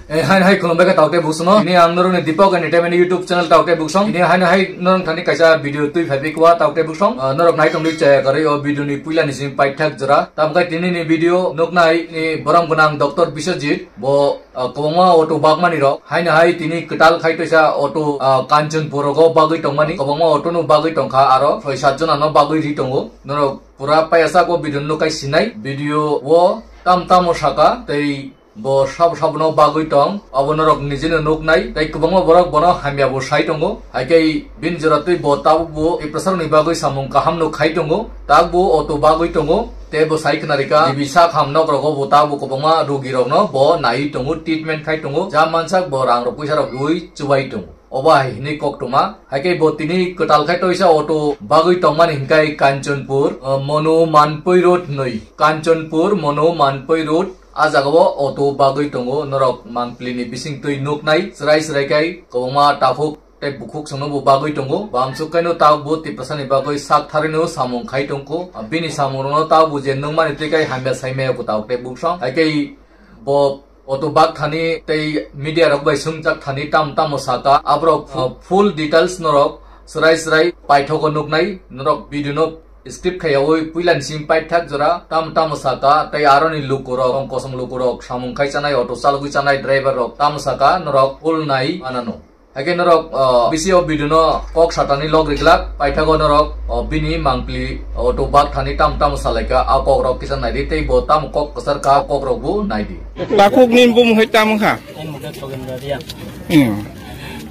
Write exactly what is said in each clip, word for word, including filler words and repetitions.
Eh, hai, hai, khulumbai kha tauk tei buksong no. Tini ang norokni Deepak Entertainment YouTube channel tauk tei buksong. Tini hai, hai, norok thani kaisa video twi phaibi kwa tauk tei buksong. Ah, norok nai tongdi chaya karwi o video ni puila ni simi paithak jora. Tamkhe tini ni video nuknai ni borom gwnang Doctor Biswajit. Bo, ah, kwbangma auto bagmani rok. Haino hai tini kwtal khai toisa auto, ah, Kanchanpur rogo bagwi tongmani. Kwbangma auto no bagwi tongkha aro soi sat jona no bagwi ri tongo. Norok pura payasa ko video nukai sinai. Video o tam tamo saka tei Bo sabo sabono bagwi tong, abo norok nijino nuknai, tei kwbangma borok bono hamya bo sai tongo. Hai khe bini jora twi bo tabuk bo Tiprasarokni bagwi samung kaham no khai tongo, tabuk bo auto bagwi tongo, tei bo sai khna rikha, jibi sak ham nok rogo bo tabuk kwbangma rugi rokno bo naiwi tongo, treatment khai tongo, ja mansak bo rang rok puisa rok rwi chubai tongo. Obo hai hinwi koktwma, hai khe bo tini kwtal khai toisa auto bagwi tongmani hinkai Kanchanpur, uh, Monu Manpui Road hinwi, Kanchanpur Monu Manpui Road, A jaga o auto bagwi tongo, norok mangpili ni bising twi nuknai, chwrai chwrai kai kwbangma takhuk tei bukhuk songno bo bagwi tongo. Bamsuk kaino tabuk bo Tiprasa ni bagwi sak tharwi no samung khai tongkho. Bini samung rokno tabuk bo je nukmani twi kai hamya sai maya kwtal tei buksong. Hai khe bo auto bak thani tei media rok bai sumjak thani tam tamo saka. Aborok, uh, full details norok chwrai chwrai paithogo nuknai, norok video no skip khaiyawi puila ni simi paithak jora tam tamo saka tei aroni lukurok, tong kosom lukurok, samung khai chanai, auto chalogwi chanai driver rok tamo saka norok full nai manano. Hai khe norok, ah, bisi o video no kok satani log riglak, paithago norok, ah, bini mangpili auto bak thani tam tamo salaikha, a kok rok kisa naidi tei bo tamo kok kwchar ka kok rok bo naidi. Takhuk ni bumung hai tamo kha? Ani mungkha Khogindra Riyang. Hmm.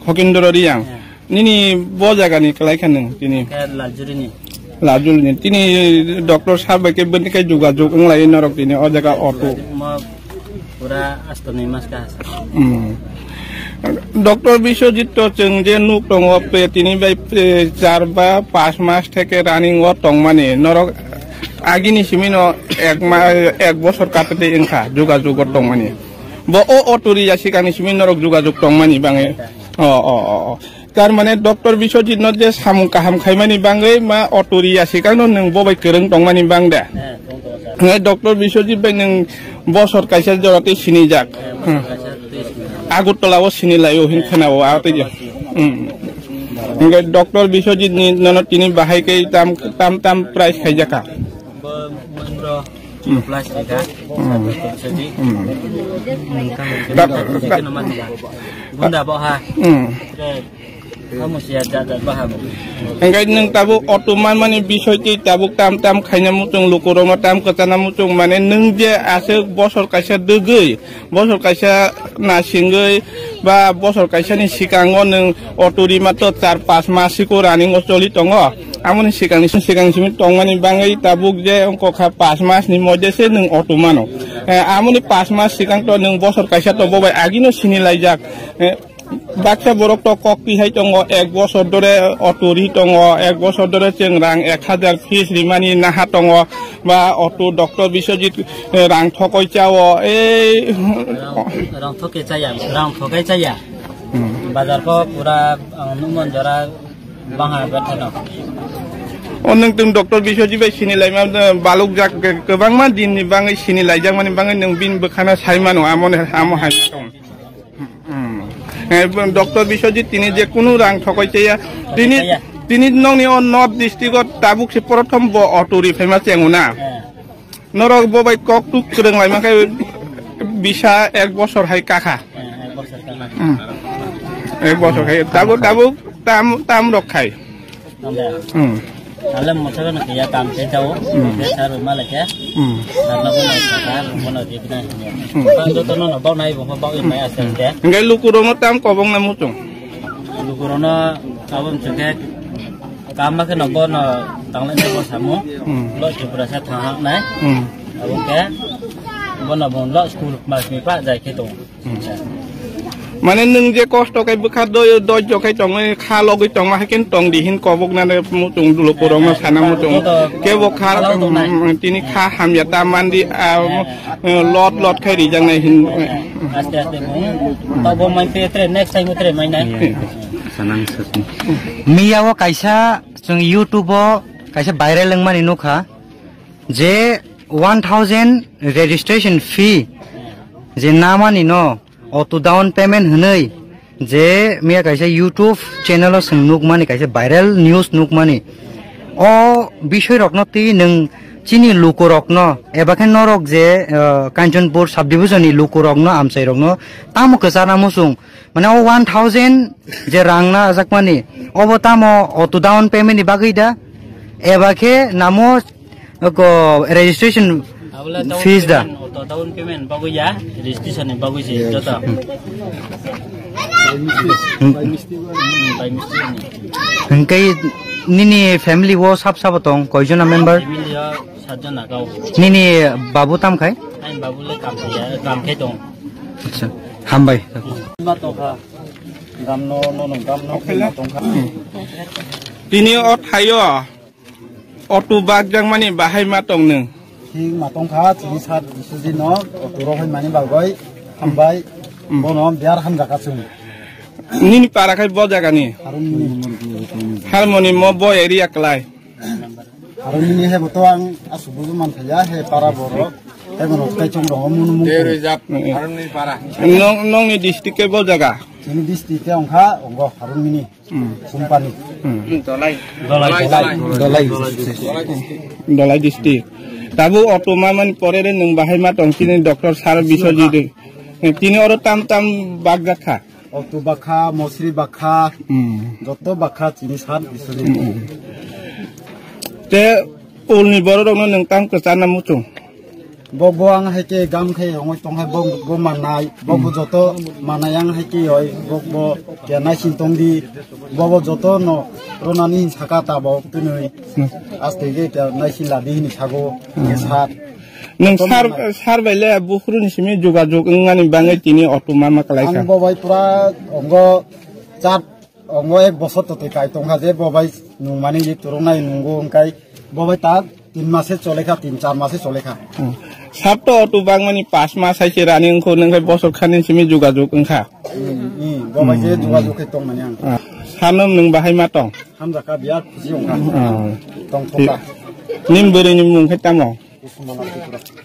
Khogindra Riyang. Hmm. Nini bo jaga ni kwlai kha nwng tini? Khe Laljuri ni. Laljuri ni. Tini doctor sir bai khe bini khe jogajog wng lai norok tini o jaga auto. Mo pura asto noi mas kha. Hmm. Doctor Biswajit to chwng je nuk tongo pe tini bai pe char ba panch mas theke running o tongmani norok agini simi no ek ma-, ek bosor kapete wngkha jogajog o tongmani. Bo o auto ri ya sikang ni simi norok jogajog tongmani bangwi. O, o, o, o. Tar mane doctor Biswajit no je samung kaham khaimani bangwi ma auto ri ya sikang no nwng bo bai kwrwng tongmani bang de. Hwnwi doctor Biswajit bai nwng bosor kaisa jora tei sinijak. Hmm. Agartala o sinilaio hin khwnao a tei je. Hmm. Hwnkhe doctor Biswajit ni nono tini bahai khe tam, tam, tam price khaijakha. Bo Mahindra Hmm. Plus rega. Hmm. Sadi. Hmm. Nungkang rega. Dak-, dak-, Keno man rega. Bunda bo ha. Hmm. Tre. Kamu siya jat jat bo ha bo. Hingkai nwng tabuk auto man mani bisoi twi tabuk tam tam khaina muchung lukurokno tam kwchana muchung mane nwng je aswk bosor kaisa dwgwi Bosor kaisa nasingwi ba bosor kaisa ni sikango nwng auto rima to char panch mas siko running o choli tongo. Amoni sikang ni sikang simi tongmani bangwi tabuk je wngkha kha panch mas ni moddhe se nwng auto mano. Eh, amoni panch mas sikang to nwng bosor kaisa to bobai agino sini laijak. Eh, Baksa borok to kok tihai tongo, ek bosor dore auto ri tongo, ek bosor dore chwng rang ek hajar fees rimani naha tongo, ba auto doctor Biswajit, eh, rang thokoi chao, ei. Rang, rang thoke chaya, rang thokai chaya. Hmm. Bazar ko pura, ang numon jora baha bethano. O nwng tum doctor Biswajit bai sini laima, eh, baluk jak, kwbangma din ni bangwi sini laijak mani bangwi nwng bini bwkhano sai mano, amo ne, amo hai tong. Hmm. Eh, doctor Biswajit tini je kunu rang thokoi chaya. Tini, thokoi chaya. Tini nongni o North District o tabuk se prothom bo auto ri phaima chengu na. Eh. Norok bo bai kok tuk kwrwng lai mankhe bisa ek bosor hai kakha. Eh, ek bosor kakha. Hmm. Ek bosor hai. Tabuk, tabuk tam, tam rok khai. Anda. Hmm. Ale motor na kaya tam te jao. Hmm. Te sar ma le ke. Hmm. Sar na bona sar, bona di bina. Hmm. Kan joto no, no, bona ibo, bona ibo mai ase te. Hingke lukurok no tam kobong na muchung. Lukurok no abon chunge. Kam ma ke no bono tangle ne bo samu. Hmm. Lo chupra sa thang hak nai. Hmm. Abon ke. Bono bon lo school mas mi pa jai ke to. Hmm. Mane nwng je kosto khe bwkha doi, doijo khe tongwi kha logwi tongma hai khe tong di hin kobok nane muchung duluk borok no sana muchung. Joto kebo kha, kha logwi tongnai. Mm, tini kha hamya ta mandi, ah, eh, lot lot khai rijak nai hin. Aste aste bung. Tabo mai pe tre next time tre mai nai. Sanang sasni. Miya o kaisa chwng YouTube o kaisa viral wngmani nukha. Je one thousand registration fee je namani no Auto down payment hwnwi je miya kaisa YouTube channel o chwng nukmani, kaisa viral news nukmani, o bisoi rokno twi nwng chini luku rokno eba khe norok je, ah, Kanchanpur subdivision ni luku rokno, amchai rokno tamo kwchana muchung, mane o one thousand je rang na ajakmani, obo tamo auto down payment ni bagwi da, eba khe namo ko registration Abole down fees da? Payment, auto down payment bagwi ya, registration ni bagwi se joto. Hmm. By mistake ni. Hingke nini family o sab sabo tong, koijona member? Family o satjona kau. Nini babu tam khai? Aini babu le kam khai ya, kam khai tong. Acha, hambai. Ma tongkha. Gam no, no, no, gam no, ma tongkha. Tini o thaio. Auto bakjakmani bahai ma tong nwng? Thik ma tongkha, chini sat Biswajit no auto rok hai mani bagwi hambai. Hmm. Bono biyar hamjakha chwng. Nini para khai bo jagani? Harmoni. Harmoni mo bo area klai? Harmoni he bo to ang aswk buju man khaya, he para borok. He bono kai chong rong munu mung. Harmoni para. Nong, nongni district ke bo jaga? Chini district ke ongkha, ongko Harmoni. Hmm. Company. Hmm. Dolai. Dolai. Dolai. Dolai district. Tabuk auto ma mani pore re nwng bahai ma tong chini doctor sir Biswajit. Tini oro tam tam bakjak kha. Auto bakha, mosri bakha, hmm, joto bakha chini sat Biswajit. Hmm. Te ulni borok rokno nwng tam kwchana muchung? Bo, bo ang hai khe gam khe ongoi tong hai, bo, bo manai, bo, bo, hmm, joto manai ang hai khe oi, bo, bo khe naisin tong di, bo, bo joto no ronani hin saka ta bo twnwi, hmm, aste khe khe naisin ladi hini sago, hmm, khe sat. Nwng joto sar, manai. Sar bai le buphuru ni simi jogajog wngmani bagwi tini auto ma ma kwlai kha. Ang bo bai pura ongo chat Ongo ek bosor to twi kai tongkha je bo bai nungmani je turungnai nungo wngkai bo bai ta tin mase cholekha, tin char mase cholekha. Hmm. Sab to auto bangmani pas mas hai se running wngkho, nwng khai bosor khani simi jogajog wngkha. Hmm, hmm, bo bai je, hmm, jogajog khai tongmani ang. Ah. Sano nwng bahai ma tong? Hamjakha biya khusi wngkha. Ah. Tongthokha. Nini bwrwi ni mung khai tamo?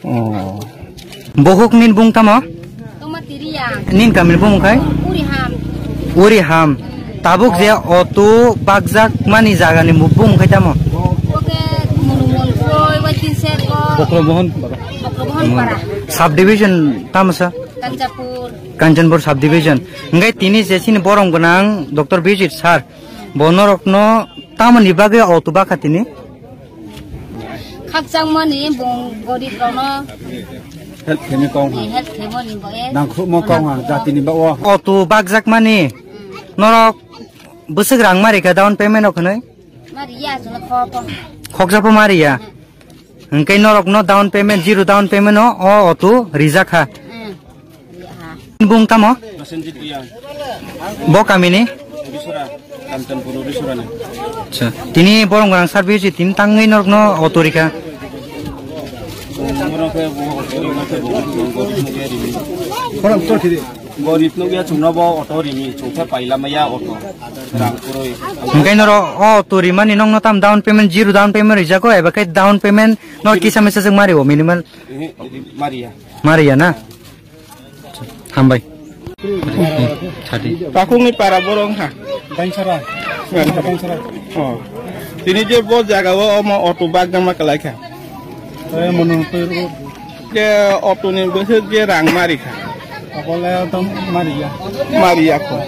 Oh. Bohok nin bung tamo? Toma tiriya. Nin kamil bung khai? Uri ham. Uri ham. Tabuk je auto bakjak mani jaga ni bung khai tamo? Oke, munu munu koi, wai tin ser ko. Bokro Mohon, baba. Bokro Mohon para. Subdivision tamo sa? Kanchanpur. Kanchanpur subdivision. Ngai tini je sini borom gwnang doctor Bijit sir. Bo norokno tamoni bagwi auto bakha tini? Khakchangmani bung gorib rokno help khaimani kong ha. Help khaimani bo e. Nangkhukma kong ha jatini ba o. Auto bakjakmani norok bwswk rang mari kha down payment rok hwnwi? Mari ya, chwla khopo. Khokjapo mari ya? Hwnkhe norokno down payment, zero down payment o, o auto rijak kha. Hmm. Bung tamo? Prosenjit Riyang. Bo kamini? Urisora, Kanchanpur Urisora ni. Acha. Tini borong rang service tini tangwi norokno auto rikha. Borok khe bo auto rikha, bo gorib nugya rimi. Borok to thiri. Gorib nugya chwngno bo auto rimi, chwngkhe paila maya auto. Rang kwrwi. Hwnkhe noro o auto rimani nokno tam down payment, zero down payment rijako, eba khe down payment no kisa misa chwng mari o minimal? Ehe, mari ya. Mari ya na? Hambai. Chadi. Takhukni para borok wngkha? Bainsara. Bainsara. Oh. Tini je bo jaga o omo auto bakjama kwlai kha. Eh, mono twi ru. Je auto ni bwswk je rang mari kha. Abole to mari ya. Mari ya ko.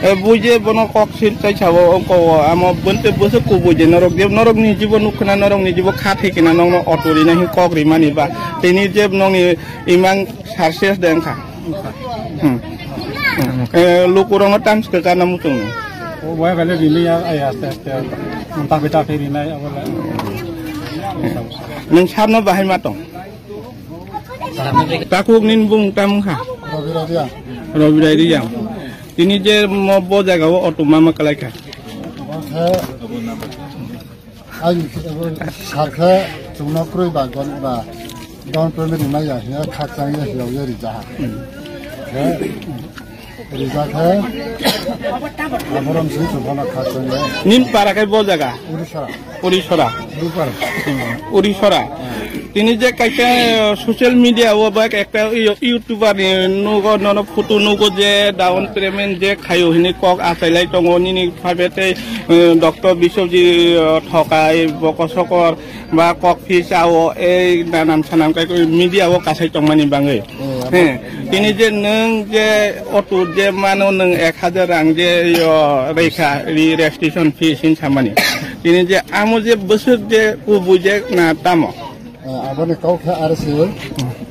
E, bui je bono kok sil chai sabo, o ko, o, amo bonte bwswk kubui je norok je, norok ni jibo nuk khna, norok ni jibo kha thai khna, nokno auto rina hin kok rimani ba. Tini je nokni imang success de wngkha. Hmm. Hmm. E, lukurokno tam swkang na muchung. O bai bale rini ya, ai aste aste. Tapi tapi rinai abole. Nwng sarno bahai ma tong? Takhuk nini bumung tamo wngkha? Rabi Rabiya. Rabi Rabiya. Tini je mo bo jaga o auto ma ma kwlai kha? Bo khe, ai, abo sar khe chwngno kwrwi ba gon ba down payment rwmai ya, hiya khakchang ya, hiya ya rijak. Hmm. Khe, Rijak khe, aborom sing tongphano khakchangya. Nini para khe bo jaga? Urisora. Urisora. Rupar. Urisora. Tini je kaisa, eh, social media o ba ekta yo-, YouTuber ni nugo, nono photo nugo je down payment je khayo hini kok achailai tongo nini phabe tei, eh, Doctor Biswajit, eh, thokai bokosokor ba kok phi chao ei nanan sanam kai media o kasai tongmani bangwi. Eh, He, tini je nwng je auto je mano nwng ek hajar rang je yo reikha ri registration fee sin samani. Tini je amo je bwswk je kubui je na tamo. Eh, aboni kok khe R S A,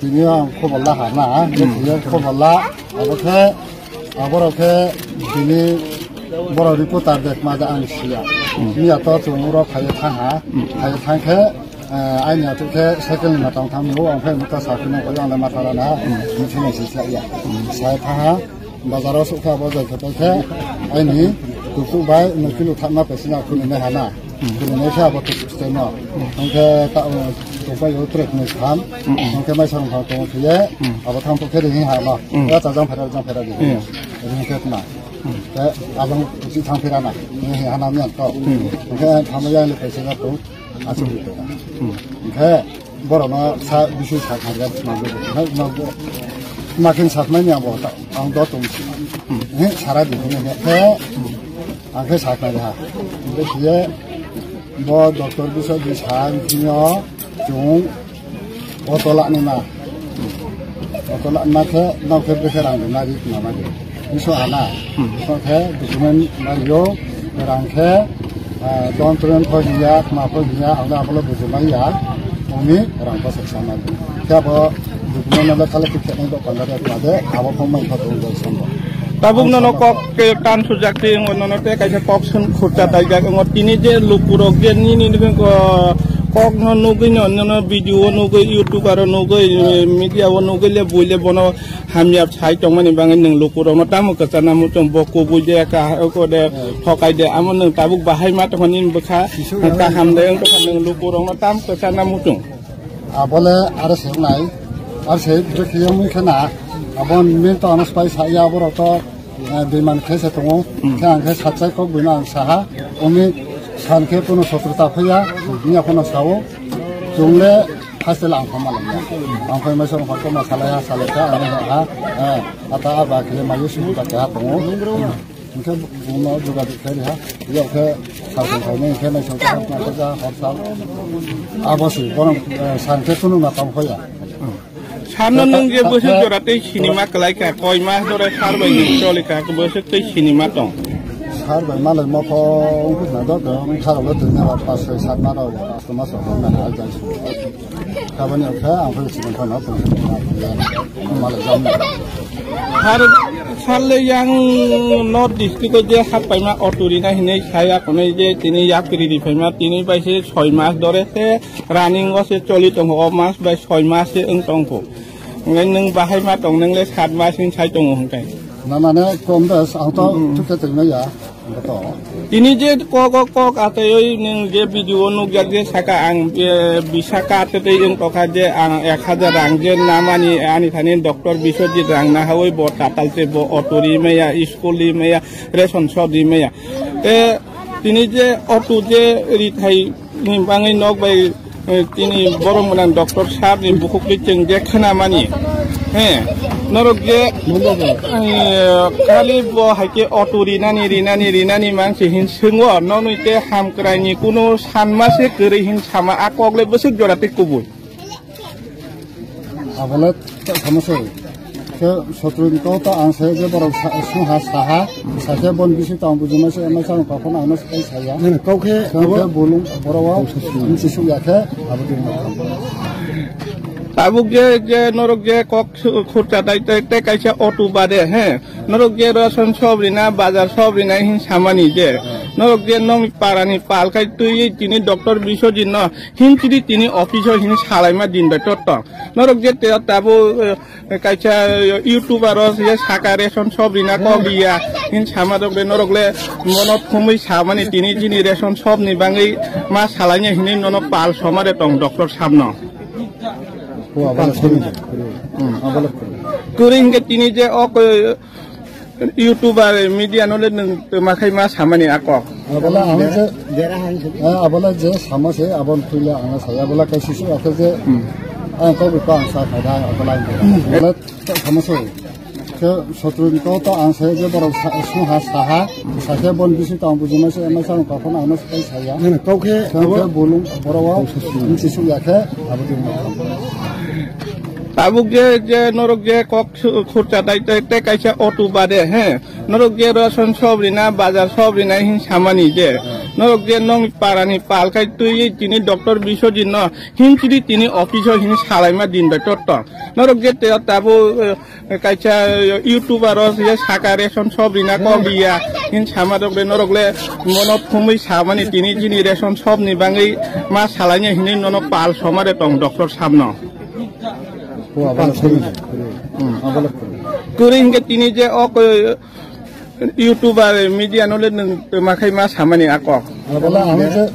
tini ang khobor la ha na, je khobor la, abo khe, aborok khe tini borok reporter de ma ja ang siya. Miya to chwng uro phai thang ha, phai thang khe, eh, aini atuk khe cycle ni matang tham yo, ang phai muta sakhi na koi ang le matha rana, muthung si siya. Sai thang ha, bazar o sukha bo jai khe tei khe, aini tuku bai nokilo thangma pesina khulini hana. Khulini khe abo tuku steno. Ang khe ta, eh, tuku bai o trek ni tham. Ang khe mai sarung thang tong thiye, abo thang to khe ri ha ma. Ya ta jang phera, jang phera di. Ri khe ma. Te abang kuchi thang phera na. Ni hana mi to. Ang khe thang ya le pesina to. Asuk di to. Ang khe borokno sa bisi sa kharga ma bo. Ma bo. Ma khin sa mai ni abo ta. Ang do tong si. He sara di ni he. Ang khe sa kharga. Be ye bo doctor bisa di sa ni yo chung auto la ni ma. Auto la ma khe nau khe be khe rang di ma di ma ma di. Miso hana. Ko khe document ma yo rang khe, ah, don tren ko hiya, ma ko hiya, ang da bolo buju ma ya. Oni rang ko seksa ma di. Khe abo document na khala khe khe do panda de ma de, abo ko mai kha do do sambo. Tabuk nono kok ke tan sujak ti ngo nono te kaisa kok sun khurcha tai jak ngo tini je lukurok je nini ni ko kok no nugui no nono video o nugui YouTube aro nugui media o nugui le buile bono hamya sai tongmani bangwi nwng lukurokno tamo kwchana muchung bo kubui de ka ko de thokai de amo nwng tabuk bahai ma tongmani bwkha kaham de wng tongkha nwng lukurokno tam kwchana muchung. Abole aro se nai, aro se bwkhe yamwi khena, abon min to anos pai sa ya borok to, eh, demand khe se tongo, khe ang khe satsai kok buino ang saha, umi san khe kono sotrota phaiya, niya kono sao, chungle haste lang phama langya, ang phai mai song phai ma salaya salai kha, ang ha, eh, ata aba khe mayu sing ta kha tongo. Hingke buno juga dikhe riha, iya khe salsong khaini hingke naisong khe hapna khe ja hor sal. Abo si, bono, eh, san khe kunu na tong khoya. Sano nwng je bwswk jora tei sinima kwlai kha, koi mas dore sar bai nwng choli kha, bwswk tei sinima tong. Sar bai malai mokho wngkhe na do, do, wng sar bai twi na pas soi sat ma rok, pas ma sok na hal jai su. Kabani okha ang phai sini kono tong malai jam. Har, harle yang North District o je hap paima auto rina hinui saya konoi je tini yapri ri paima tini bai se soi mas dore se running o se choli tongo o mas bai soi mas se wng tongkho. Ngai nwng bahai ma tong nwng le sat mas hin sai tongo hwnkai. Na mane kom das ang to thukte tongmaya. Tini je kok, kok, kok ataioi nwng je video o nukjak je saka ang, eh, bisaka ataioi wng tokha je ang ek hajar rang je namani ani thani Doctor Biswajit rang nahaoi bo tatal se bo auto ri maya, school ri maya, ration shop ri maya. Te tini je auto je rithai ni bangwi nok bai, eh, tini borok mwnang Doctor Sir ni bukhuk ri chwng je khwnamani. He, norok je, eh, khali bo hai khe auto rinani, rinani, rinani mang se hin swngo, nonwi te hamkrai ni kunu sanma se kwrwi hin sama a kok le bwswk jora tei kubui. Abole ta sama se. Khe sotro ni kok ta ang se je borok sa-, sungha saha, sa khe bon bisi tang bujima se, ma sa kok phano ang no sai saya. Nini kok khe khe abo bolong borok wa, bisi sung ya khe, abo tini ma. Tabuk je, je norok je kok su-, khurcha dai te, te kaisa auto bade, he. Norok je ration shop rina, bazar shop rina hin samani je. Norok je nong parani pal kai twi tini Doctor Biswajit no hin chiri tini office o hin salaima din bai tot tong. Norok je te tabo, eh, kaisa YouTuber o je saka ration shop rina kok liya. Hin sama dok de norok le mono phumui samani tini chini ration shop ni bangwi ma salaini hinui nono pal somare tong Doctor Sir no. Kwrwi hingke tini je o koi YouTuber media no le nwng twma khai ma samani a kok. Abola ang je, eh, abola je sama se abon tuile ang saya abola kaisi su akhe je, ang kok ko ang sa khaida abola ang je. Abola sama se. Ke sotru ni kok to ang saya je borok sa, su ha sa ha, sa khe bon bisi tong bujima se, ma sa kok ang ma sa saya. Nana kok khe kok khe bulung borok wa, bisi su ya khe, abo di. Tabuk je, je norok je kok su-, khurcha dai te, te kaisa auto bade, he. Norok je ration sob rina, bazar sob rina hin samani je. Norok je nong parani pal khai twi tini doctor Biswajit no hin chiri tini office o hin salaima din bai tor tong. Norok je te tabo, eh, kaisa, eh, YouTuber o je saka ration sob rina kok dia hin sama rok le norok le mono phumui samani tini chini ration sob ni bangwi ma salaina hinwi nono pal somare tong doctor samno. Kwrwi hinkhe tini je o koi YouTuber media no le nwng twma khai ma samani a kok. Abola ang je,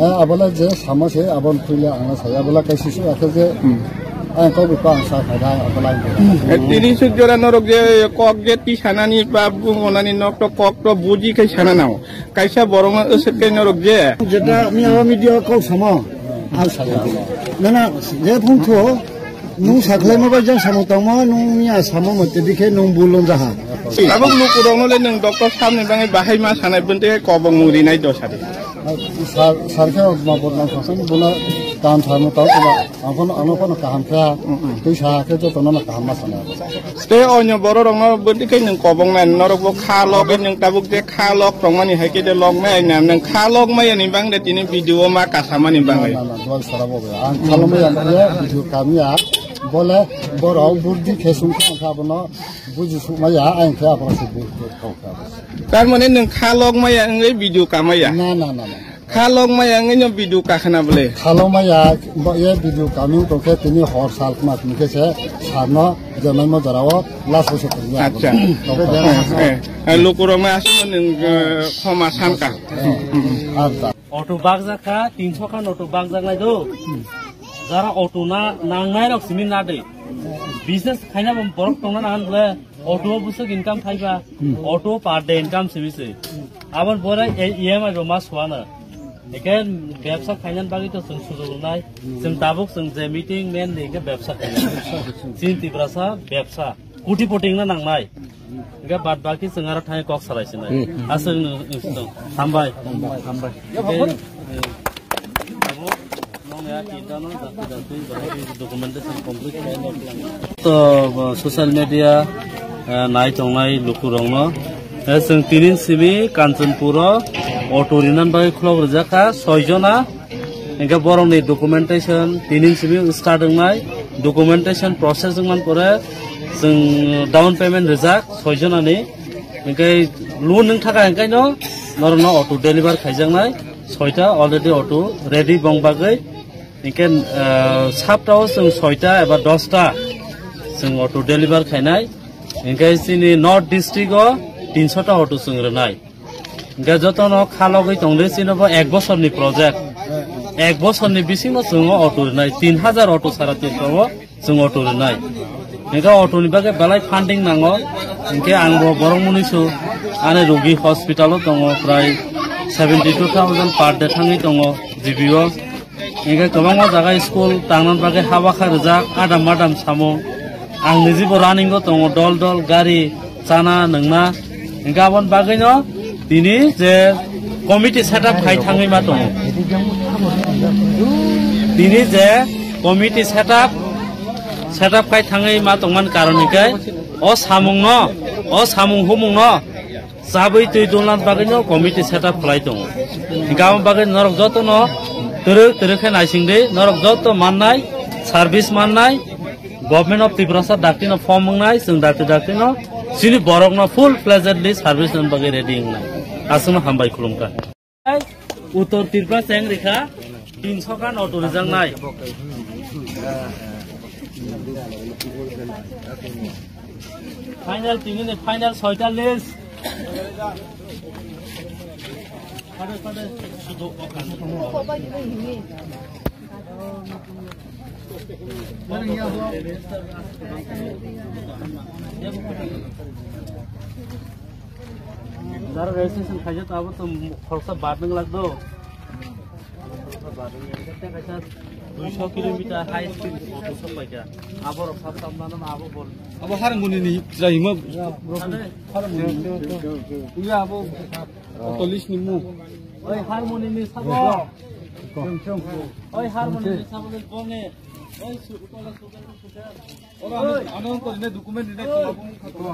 ah, abola je sama se abon tuile ang saya abola kaisi su akhe je ang kok ko ang sa khaida abola ang je. Eh, tini suk jora norok je kok je ti sanani ba bungonani nok to kok to buji khai sana nao. Kaisa borok no aswk kai norok je. Jeta mi abo media kok sama. Ang saya. Nana je phung tho. Nung sakhlai ma bai jang samung tangma, nung miya samo mo te dikhe nung bulon jaha. Tabuk lukurokno le nwng doctor samni bangwi bahai ma sanai bwntwi kobong mung rinai do sadi. Sar, sar khe ma bodnam khasam buna tam tharmo tau koma, ang kono, ano kono kaham khe, twi sa khe jotono no kaham ma sanai. Tei onyo bororokno bwntwi khe nwng kobong nai, norok bo kha logwi nwng tabuk je kha lok tongmani hai khe de lok nai, nwng kha lok maya ni bang de tini video ma kasamani bangwi. Na, na, na, dual sara bo be. Ang kha lok maya ni video kamya. Bole borok burdi khe sung kha kha bono buji suk maya ang khe abro se bu kau kha. Tar mane nwng kha lok maya wngwi video kamaya. Na, na, na, na. Kha lok maya wngwi no video kakhna bole. Kha lok maya bo ye video kaming tong khe tini hor sal khna tong khe se sarno je mai mo jora o last o se tong ya. Acha. Eh, eh, eh, lukurok ma asmo nwng, eh, khoma sanka. Acha. Auto bakjak kha, tinso khan auto bakjak nai do. Jara auto na nangnai rok simi na de. Business khaina bo borok tongna nangan bole auto o busuk income khaiba. Auto per day income simi se. Abon bore E M I bo ma suana. Eke bebsa khainan bagwi to chwng sujok rwnai. Chwng tabuk chwng je meeting men ni ke bebsa khainai. Chin Tiprasa bebsa. Kuti poting na nangnai. Hingke bad baki chwng aro thani kok salai sinai. Aswk no, no, hambai. Hambai. Hingke, eh, abo, nong ya tinta no, jati jati, bahai documentation complete khlai no. To, bo, social media, eh, nai tongnai lukurokno. Eh, chwng tinin simi Kanchanpur o auto rinan bagwi khulok rijak kha, soi jona. Hingke borokni documentation tinin simi start wngnai, documentation process wngman pore chwng down payment rijak soi jonani. Hingke loan wng thaka hingke no norokno auto deliver khaijaknai soita already auto ready bong bagwi. Hingke, ah, saptao chwng soita eba dosta chwng auto deliver khainai. Hingke chini North District o tinso ta auto chwng rwnai. Hingke jotono khalogwi tongde chini bo ek bosorni project. Ek bosorni bisingo chwng o auto rinai, tin hajar auto sara Tripura o chwng auto rinai. Hingke auto ni bagwi belai funding nango. Hingke ang bo borok mwnwi su ani rugi hospital o tongo, prai seventy two thousand per day thangwi tongo G B o. Hingke kwbangma jaga school tangna bagwi haba kha rijak, adam adam samung. Ang nijibo running o tongo, dol dol gari chana nwngna. Hingke aboni bagwino tini je committee setup khai thangwi ma tongo. Tini je committee setup, setup khai thangwi ma tongmani karon hingke o samungno, o samung humungno Chabwi twi dulna bagwino committee setup khlai tongo. Hingke abo bagwi norok jotono twrwk twrwk khe naising di, norok joto mannai, service mannai, Government of Tiprasa daktino form wngnai, chwng dakti daktino chini borokno full fledgedly service rwna bagwi ready wngnai. Aswkno hambai khulumkha. Uttor Tripura cheng rikha, tinso khan auto rijaknai. Final, tini ni final soita list. Aro registration khaijak abo to khoroksa barnwng lak do. Duiso kilometer high speed auto sok paikha. Abo rok sab samnano abo bol. Abo harmoni ni jaima. Ane. Iya abo. Police ni mu. Oi harmoni ni sabo. Oi harmoni ni sabo le bonge. Oi su, su, su, su, su. Ora ano, ano ko ne document ne ko abo mu khato.